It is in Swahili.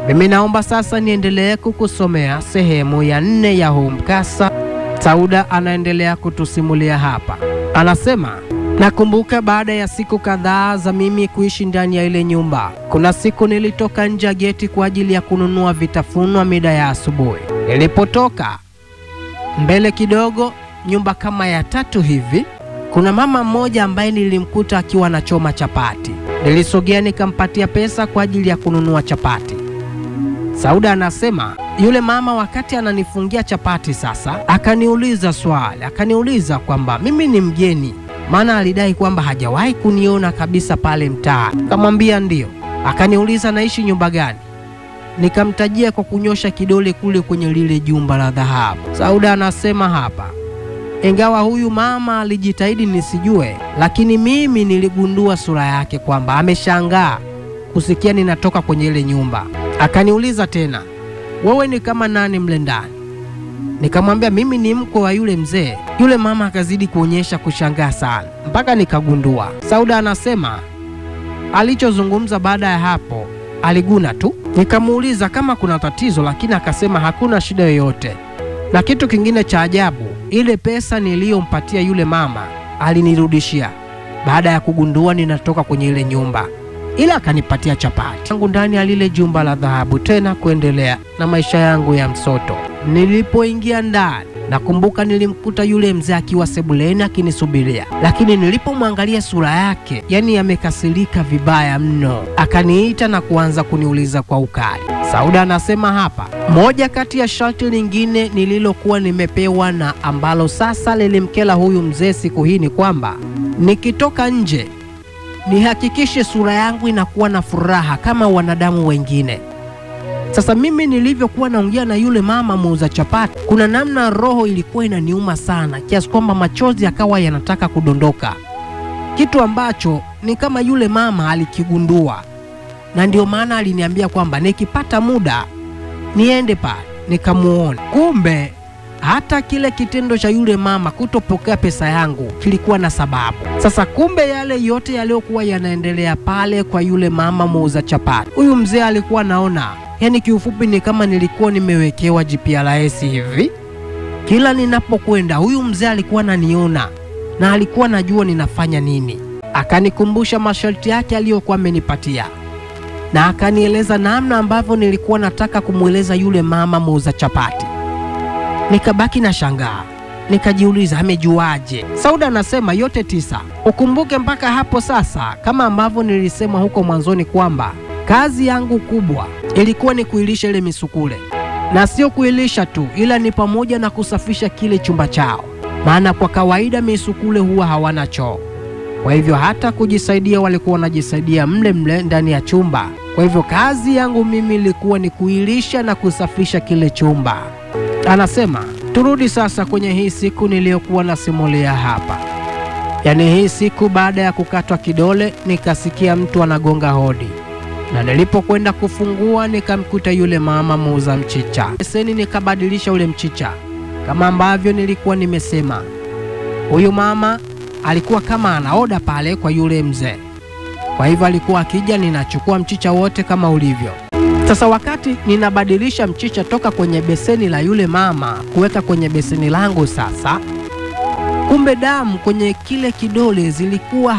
Mimi naomba sasa niendelee kukusomea sehemu ya 4 ya huu mkasa. Sauda anaendelea kutusimulia hapa. Anasema, nakumbuka baada ya siku kadhaa za mimi kuishi ndani ya ile nyumba, kuna siku nilitoka nje ya geti kwa ajili ya kununua vitafunwa mida ya asubuhi. Nilipotoka mbele kidogo, nyumba kama ya 3 hivi, kuna mama mmoja ambaye nilimkuta akiwa anachoma chapati. Nilisogea nikampatia pesa kwa ajili ya kununua chapati. Sauda anasema yule mama wakati ananifungia chapati sasa, akaniuliza swali, akaniuliza kwamba mimi ni mgeni, maana alidai kwamba hajawahi kuniona kabisa pale mtaa. Nikamwambia ndio. Akaniuliza naishi nyumba gani? Nikamtajia kwa kunyosha kidole kule kwenye lile jumba la dhahabu. Sauda anasema hapa, ingawa huyu mama alijitahidi nisijue, lakini mimi niligundua sura yake kwamba ameshangaa kusikia ninatoka kwenye ile nyumba. Akaniuliza tena, wewe ni kama nani mle ndani? Nikamwambia mimi ni mkwe wa yule mzee. Yule mama akazidi kuonyesha kushangaa sana mpaka nikagundua. Sauda anasema alichozungumza baada ya hapo aliguna tu. Nikamuuliza kama kuna tatizo, lakini akasema hakuna shida yoyote. Na kitu kingine cha ajabu, ile pesa niliyompatia yule mama alinirudishia baada ya kugundua ninatoka kwenye ile nyumba, ila akanipatia chapati yangu ndani ya lile jumba la dhahabu, tena kuendelea na maisha yangu ya msoto. Nilipoingia ndani, nakumbuka nilimkuta yule mzee akiwa sebuleni akinisubiria, lakini nilipomwangalia sura yake, yani amekasirika vibaya mno. Akaniita na kuanza kuniuliza kwa ukali. Sauda anasema hapa, moja kati ya sharti lingine nililokuwa nimepewa na ambalo sasa lilimkela huyu mzee siku hii ni kwamba nikitoka nje nihakikishe sura yangu inakuwa na furaha kama wanadamu wengine. Sasa mimi nilivyokuwa naongea na yule mama muuza chapati, kuna namna roho ilikuwa inaniuma sana kiasi kwamba machozi yakawa yanataka kudondoka, kitu ambacho ni kama yule mama alikigundua, na ndio maana aliniambia kwamba nikipata muda niende pale nikamuone. Kumbe hata kile kitendo cha yule mama kutopokea pesa yangu kilikuwa na sababu. Sasa kumbe yale yote yaliyokuwa yanaendelea pale kwa yule mama muuza chapati, huyu mzee alikuwa naona. Yani kiufupi ni kama nilikuwa nimewekewa GPRS hivi. Kila ninapokwenda huyu mzee alikuwa ananiona na alikuwa anajua ninafanya nini. Akanikumbusha masharti yake aliyokuwa amenipatia, na akanieleza namna ambavyo nilikuwa nataka kumueleza yule mama muuza chapati. Nikabaki na shangaa, nikajiuliza amejuaje? Sauda anasema yote 9. Ukumbuke mpaka hapo sasa, kama ambavyo nilisema huko mwanzoni kwamba kazi yangu kubwa ilikuwa ni kuilisha ile misukule, na sio kuilisha tu, ila ni pamoja na kusafisha kile chumba chao, maana kwa kawaida misukule huwa hawana choo. Kwa hivyo hata kujisaidia walikuwa wanajisaidia mle mle ndani ya chumba. Kwa hivyo kazi yangu mimi ilikuwa ni kuilisha na kusafisha kile chumba. Anasema turudi sasa kwenye hii siku niliyokuwa nasimulia hapa. Yani hii siku baada ya kukatwa kidole, nikasikia mtu anagonga hodi, na nilipokwenda kufungua nikamkuta yule mama muuza mchicha. Beseni nikabadilisha ule mchicha kama ambavyo nilikuwa nimesema. Huyu mama alikuwa kama anaoda pale kwa yule mzee, kwa hivyo alikuwa akija ninachukua mchicha wote kama ulivyo. Sasa wakati ninabadilisha mchicha toka kwenye beseni la yule mama kuweka kwenye beseni langu sasa, kumbe damu kwenye kile kidole zilikuwa